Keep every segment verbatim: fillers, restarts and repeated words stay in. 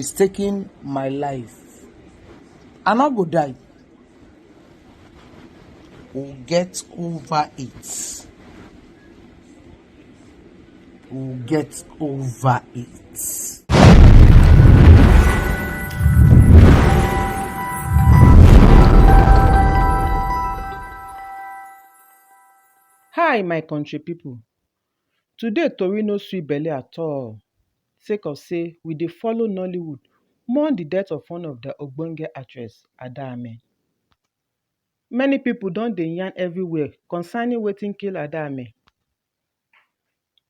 It's taking my life. I no go die. We'll get over it. We'll get over it. Hi, my country people. Today, tori no sweet belle at all, sake of say we dey follow Nollywood mourn the death of one of the ogbonge actress, Ada Ame. Many people don dey yarn everywhere concerning wetin kill Ada Ame,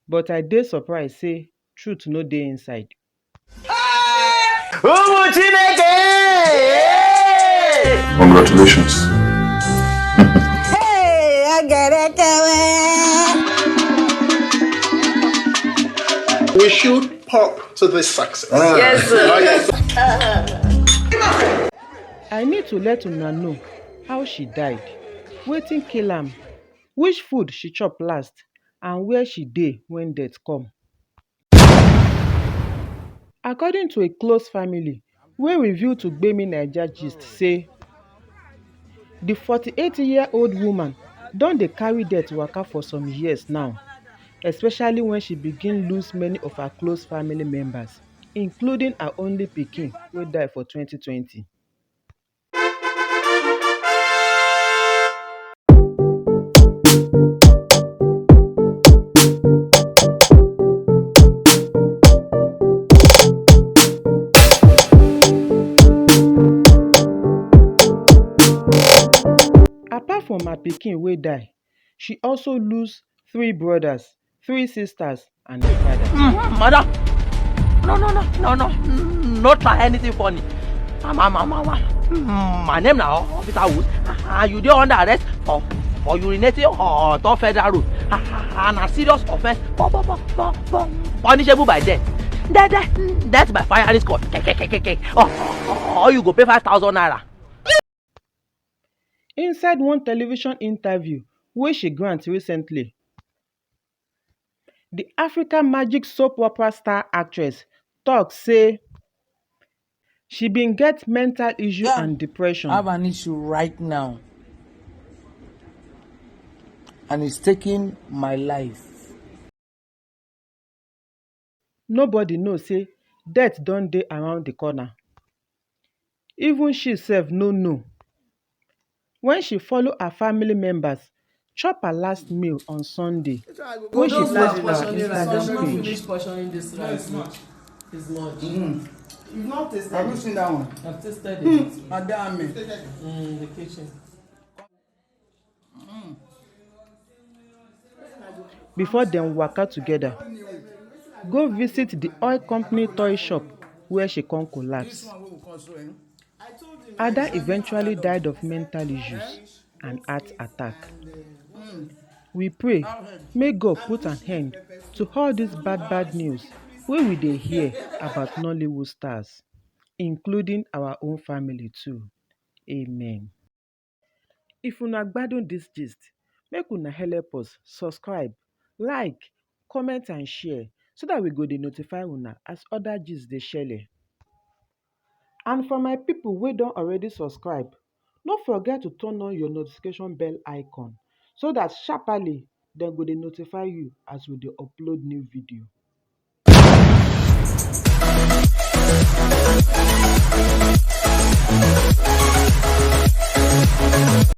but I dey surprised say truth no dey inside. Ụmụ Chineke! Congratulations. Hey, Agerekewe. We should pop to this success. Yes, sir. I need to let una know how she died, wetin kill am, which food she chop last, and where she dey when death come. According to a close family wey reveal to Gbemi Naija Gist say, the forty-eight-year-old woman don dey carry death waka for some years now, especially when she begin lose many of her close family members, including her only pikin wey die for twenty twenty. Apart from her pikin wey die, she also lose three brothers, three sisters, and a father. Mm, madam, no, no, no, no, no, no, try anything funny. My, my, my, my, my name now, Officer Wood. Uh, you dey under arrest for, for urinating on top Federal Road. Uh, uh, na serious offense. Punishable by death. Death, death, death by firing squad. Oh, oh, you go pay five thousand naira. Inside one television interview wey she grant recently, the Africa Magic soap opera star actress talk say she bin get mental issue yeah, and depression. I have an issue right now, and it's taking my life. Nobody know say death don dey around the corner. Even she sef no know. When she follow her family members chop her last meal on Sunday, wey she post for her Instagram page. Have you seen that one? I've tasted it. Mm, the kitchen. Before dem waka together go visit the oil company toy shop where she come collapse. Ada eventually died of mental issues and heart attack. We pray make God put an end to all this bad bad news wey we dey hear about Nollywood stars, including our own family too. Amen. If una gbadun this gist, make una help us subscribe, like, comment and share so that we go dey notify una as other gist dey shele. And for my people wey don already subscribe, no forget to turn on your notification bell icon so that sharply dem go dey notify you as we dey upload new video.